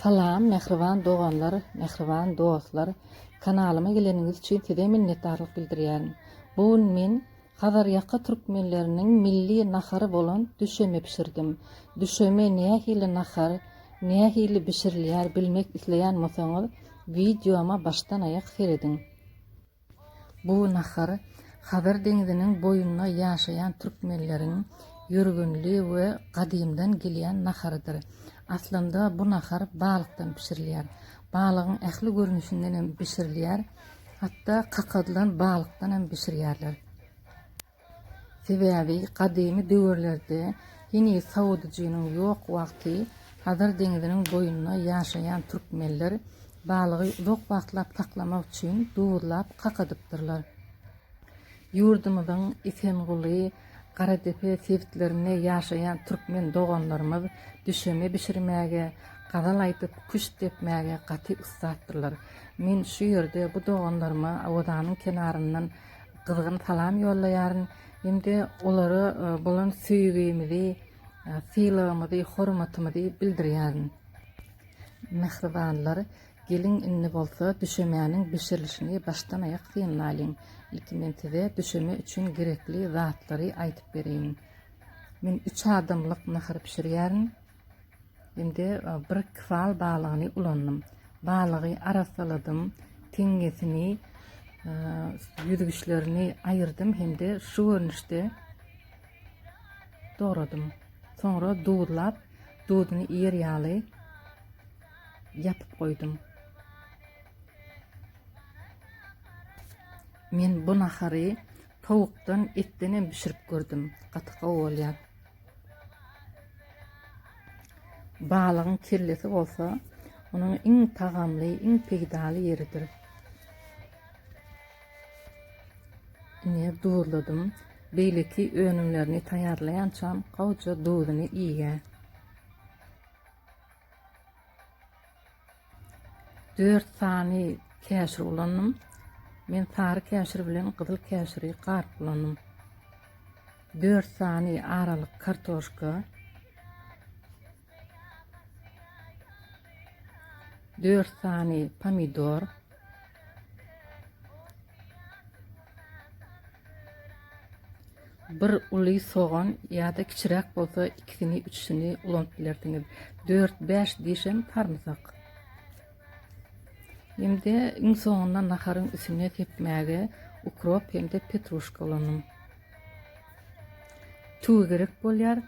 Salam mähriban doganlar, mähriban dostlar. Kanalyma geleniňiz üçin size minnetdarlyk bildirýärin. Bu gün men Hazarýaka türkmenleriniň milli nahary bolan düşeme bişirdim. Düşeme nähili nahar, nähili bişirilýär bilmek isleýän bolsaňyz wideoma başdan aýak serediň. Bu nahar Hazar deňziniň boýunda ýaşaýan türkmenleriň ýörgünli we gadymdan gelýän naharydyr. Aslynda bu nahar balykdan bişirilýär. Balygyň ähli görnüşinden hem bişirilýär. Hatda kakadylan balykdan hem bişirýärler. Sebäbi gadymy döwürlerde heniz sowadyjynyň ýok wagty Hazar deňziniň boýunda ýaşaýan türkmenler balygy uzak wagtlap saklamak üçin duzlap kakadypdyrlar. Ýurdumyzyň Esenguly, Garadepe sebitlerinde ýaşaýan türkmen doganlarymyz düşeme bişirmäge, gazal aýdyp, küşt depmäge gaty ussatdyrlar. Men şu ýerde bu doganlaryma Awazanyň kenaryndan gyzgyn salam ýollaýaryn hem-de olara bolan söýgimizi, sylagymyzy, hormatymyzy bildirýärin. Mähribanlar, geliň indi bolsa düşemäniň bişirilişini başdan-aýak synlalyň. Ilki men size düşeme üçin gerekli zatlary aýdyp bereýin. Men üç adamlyk nahar bişirýärin. Indi bir kwal balygyny ulandym. Balygy arassaladym, teňňesini, ýüzgüçlerini aýyrdym hem-de şu görnüşde dogradym. Soňra duzlap, duzuny iýer ýaly ýapyp goýdum. Men bu nahary towukdan, etden hem bişirip gördüm. Gaty gowy bolýar. Balygyň kellesi bolsa, onuň iň tagamly, iň peýdaly ýeridir. Ine, duzladym. Beýleki önümlerini taýýarlaýançam, gowja duzuny iýýär. Dört sany käşir ulandym. Men sary käşir bilen gyzyl käşiri garyp ulandym. Dört sany aralyk kartoşka. Dört sany pomidor. Bir uly sogan ýa-da kiçiräk bolsa ikisini, üçüsini ulanyp bilersiňiz. Dört-bäş dişem sarymsak. Hem-de iň soňunda naharyň üstüne sepmäge ukrop hem-de petruşka ulandym. Tüwi gerek bolýar.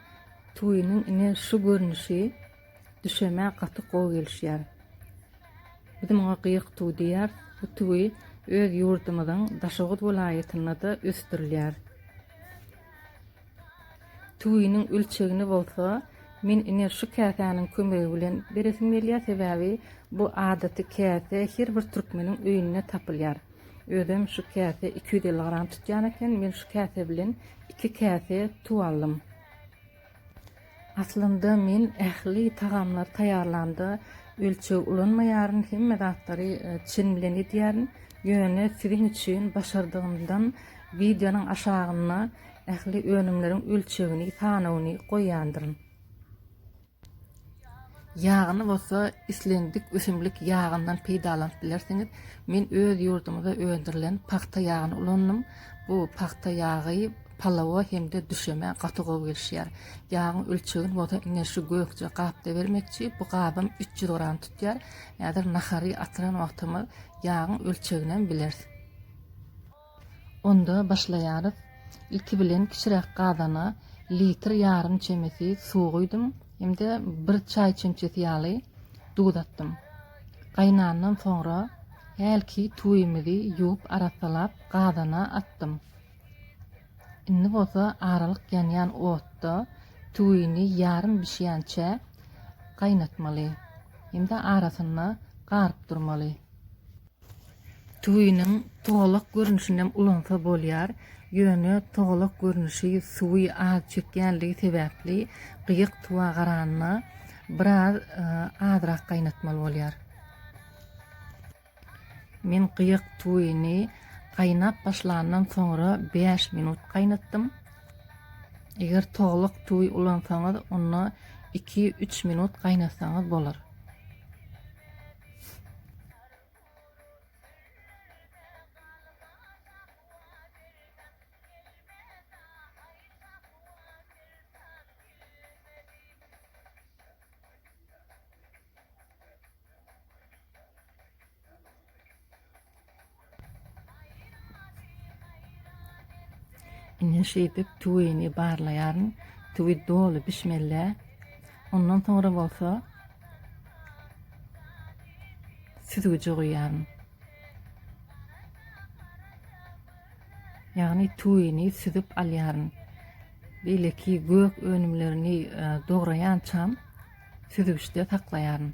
Tüwiniň ine şu görnüşi düşemä gaty gowy gelişýär. Biz muňa gyýyk tüwi diýýäris. Bu tüwi öz ýurdumyzyň Daşoguz welaýatynda-da ösdürilýär. Tüwiniň ölçegini bolsa men ine şu käsäniň kömegi bilen beresim gelýär, sebäbi bu adaty käse her bir türkmeniň öýünde tapylýar. Özem şu käse 250 gram tutýan eken, men şu käse bilen iki käse tüwi aldym. Aslynda men ähli tagamlary taýýarlamda ölçeg ulanmaýaryn, hemme zatlary çen bilen edýärin. Ýöne siziň üçin başardygymdan wideonyň aşagynda ähli önümleriň ölçegini, sanawyny goýýandyryn. Ýagyny bolsa islendik ösümlik ýagyndan peýdalanyp bilersiňiz. Men öz ýurdumyzda öndürilen pagta ýagyny ulandym. Bu pagta ýagy palawa hem-de düşemä gaty gowy gelişýär. Ýagyň ölçegini bolsa ine şu gökje gapda bermekçi. Bu gabym 300 gram tutýar. Häzir nahary atyran wagtymyz ýagyň ölçeginem bileris. Onda başlaýarys. Ilki bilen kiçiräk gazana litr ýarym çemesi suw guýdum hem-de bir çaý çemçesi ýaly duz atdym. Gaýnandan soňra hälki tüwimizi ýuwup arassalap gazana atdym. Indi bolsa aralyk ýanýan otda tüwini ýarym bişýänçä gaýnatmaly hem-de arasynda garyp durmaly. Tüwiniň togalak görnüşinem ulansa bolýar, ýöne togalak görnüşi suwy az çekýänligi sebäpli gyýyk tüwä garanda biraz azrak gaýnatmaly bolýar. Men gyýyk tüwini gaýnap başlandan soňra bäş minut gaýnatdym. Eger togalak tüwi ulansaňyz, onda iki-üç minut gaýnatsaňyz bolar. Ine şeýdip tüwini barlaýaryn. Tüwi doly bişmeli. Ondan soňra bolsa süzgüje guýýaryn. Ýagny tüwini süzüp alýaryn. Beýleki gök önümlerini e, dograýançam süzgüçde saklaýaryn.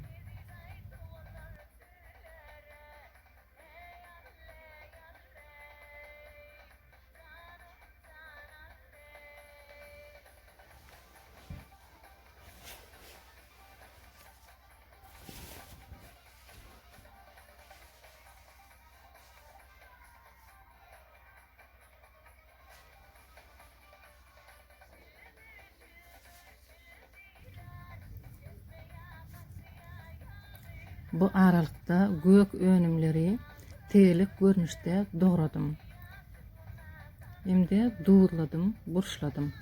Bu aralykda gök önümleri tegelek görnüşde dogradym. Hem-de duzladym, burçladym.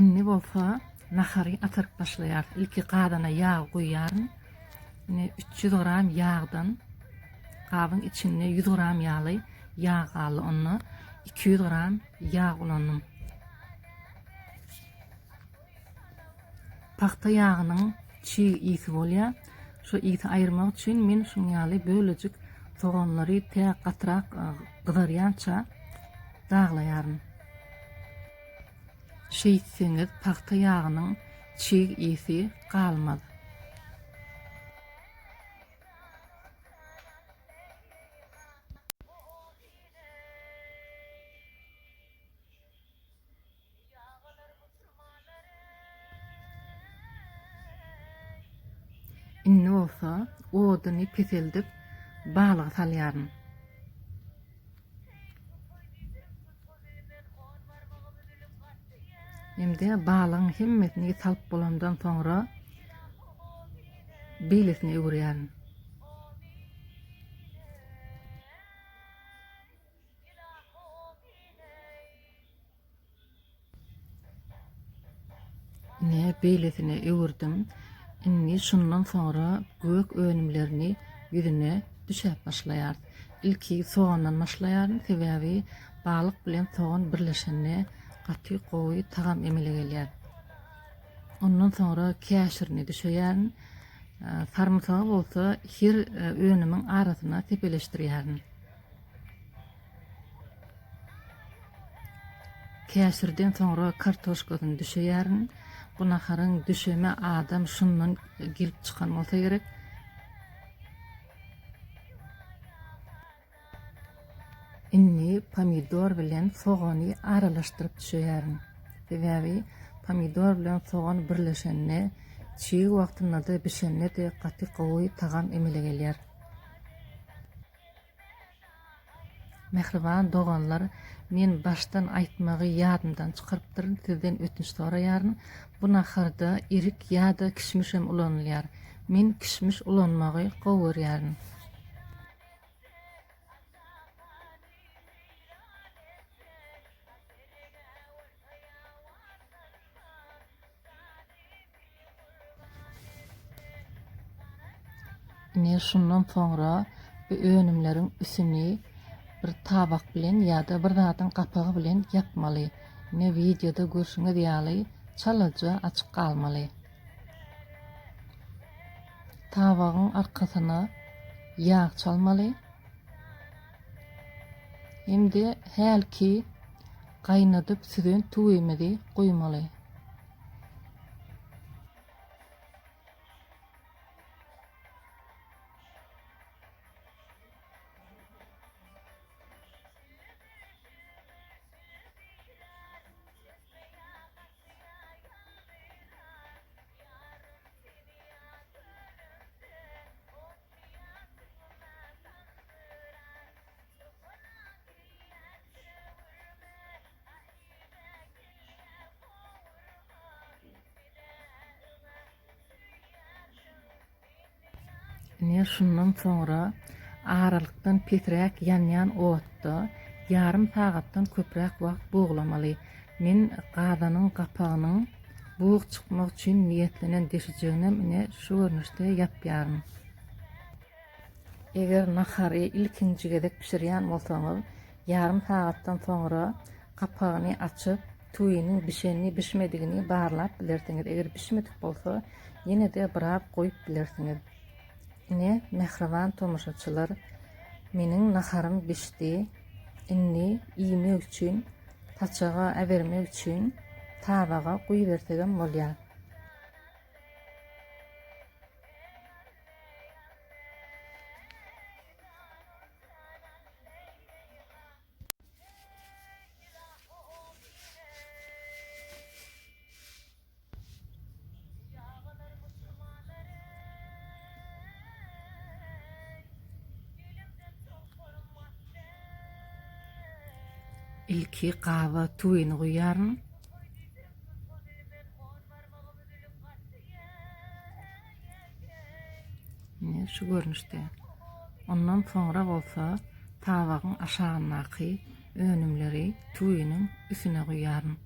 Indi bolsa nahary ataryp başlaýarys. Ilki gazana ýag guýýaryn. Indi 300 gram ýagdan gabyň içinde 100 gram ýaly ýag galdy. Onda 200 gram ýag ulandym. Pagta ýagynyň çig ysy bolýar. Şo ysy aýyrmak üçin men şuň ýaly bölejik soganlary tä gatyrak gyzarýança daglaýaryn. Şeýtseňiz pagta ýagynyň çig ysy galmaz. Indi bolsa oduny peseldip, balygy salýaryn. Hem-de balygyň hemmesini salyp bolandan soňra beýlesine öwürýärin. Ine, beýlesine öwürdim. Indi şundan soňra gök önümlerini ýüzüne düşäp başlaýarys. Ilki sogandan başlaýaryn, sebäbi balyk bilen sogan birleşende gaty gowy tagam emele gelýär. Ondan soňra käşirini düşeýärin. Sarymsagy bolsa her önümiň arasyna sepeleşdirýärin. Käşirden soňra kartoşkasyny düşeýärin. Bu naharyň düşeme adam şundan gelip çykan bolsa gerek. Indi pomidor bilen sogany aralaşdyryp düşeýärin. Sebäbi pomidor bilen sogan birleşende çig wagtynda-da bişende-de gaty gowy tagam emele gelýär. Mähriban doganlar, men başdan aýtmagy ýadymdan çykarypdyryn, sizden ötünç soraýaryn. Bu naharda erik ýa-da kişmiş hem ulanylýar. Men kişmiş ulanmagy gowy görýärin. Ine şundan soňra bu önümleriň üsüni bir tabak bilen ýa-da bir zadyň gapagy bilen ýapmaly. Ine wideoda görşüňiz ýaly çalaja açyk galmaly. Tabagyň arkasyna ýag çalmaly. Hem-de hälki gaýnadyp süzen tüwimizi guýmaly. Ine şundan soňra aralykdan pesräk ýanýan otda ýarym sagatdan köpräk wagt buglamaly. Men gazanyň gapagynyň bug çykmak üçin niýetlenen deşijeginem ine şu görnüşde ýapýaryn. Eger nahary ilkinji gezek bişirýän bolsaňyz, ýarym sagatdan soňra gapagyny açyp, tüwiniň bişenini-bişmedigini barlap bilersiňiz. Eger bişmedik bolsa, ýene-de biraz goýup bilersiňiz. Ine, mähriban tomaşaçylar, meniň naharym bişdi. Indi iýmek üçin, saçaga äbermek üçin tabaga guýubersegem bolýar. Ilki gaba tüwini guýaryn. Ine şu görnüşde. Ondan soňra bolsa tabagyň aşagyndaky önümleri tüwiniň üstüne guýaryn.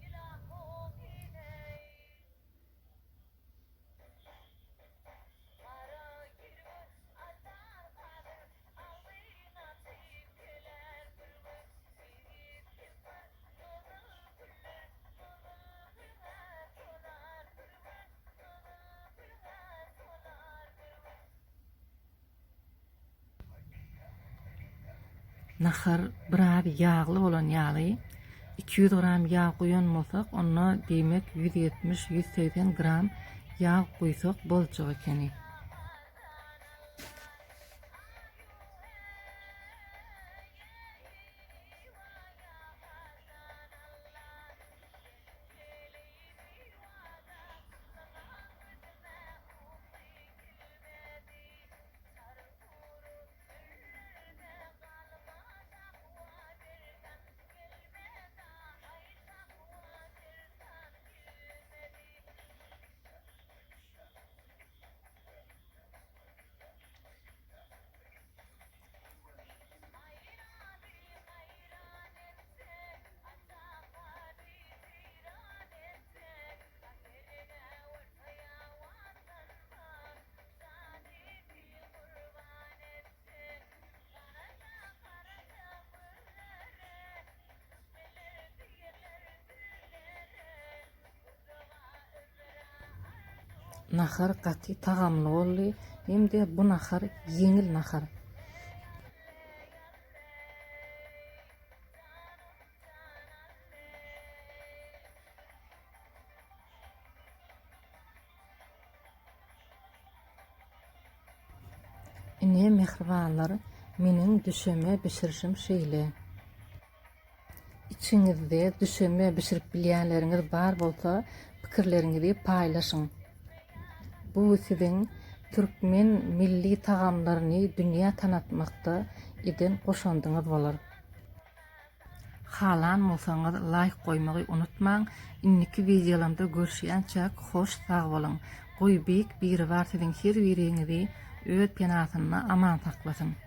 Nahar biraz ýagly bolan ýaly, 200 gram ýag guýan bolsak, onda diýmek 170-180 gram ýag guýsak boljak ekeni. Nahar gaty tagamly boldy hem-de bu nahar ýeňil nahar. Ine, mähribanlar, meniň düşeme bişirişim şeýle. Içiňizde düşeme bişirip bilýänleriňiz bar bolsa, pikirleriňizi paýlaşyň. Bu siziň türkmen milli tagamlaryny dünýä tanatmakda eden goşandyňyz bolar. Halan bolsaňyz laýk goýmagy unutmaň. Indiki wideolamda görüşýänçäk hoş sag boluň. Goý Beýik Biribar siziň her biriňizi öz penasynda aman saklasyn.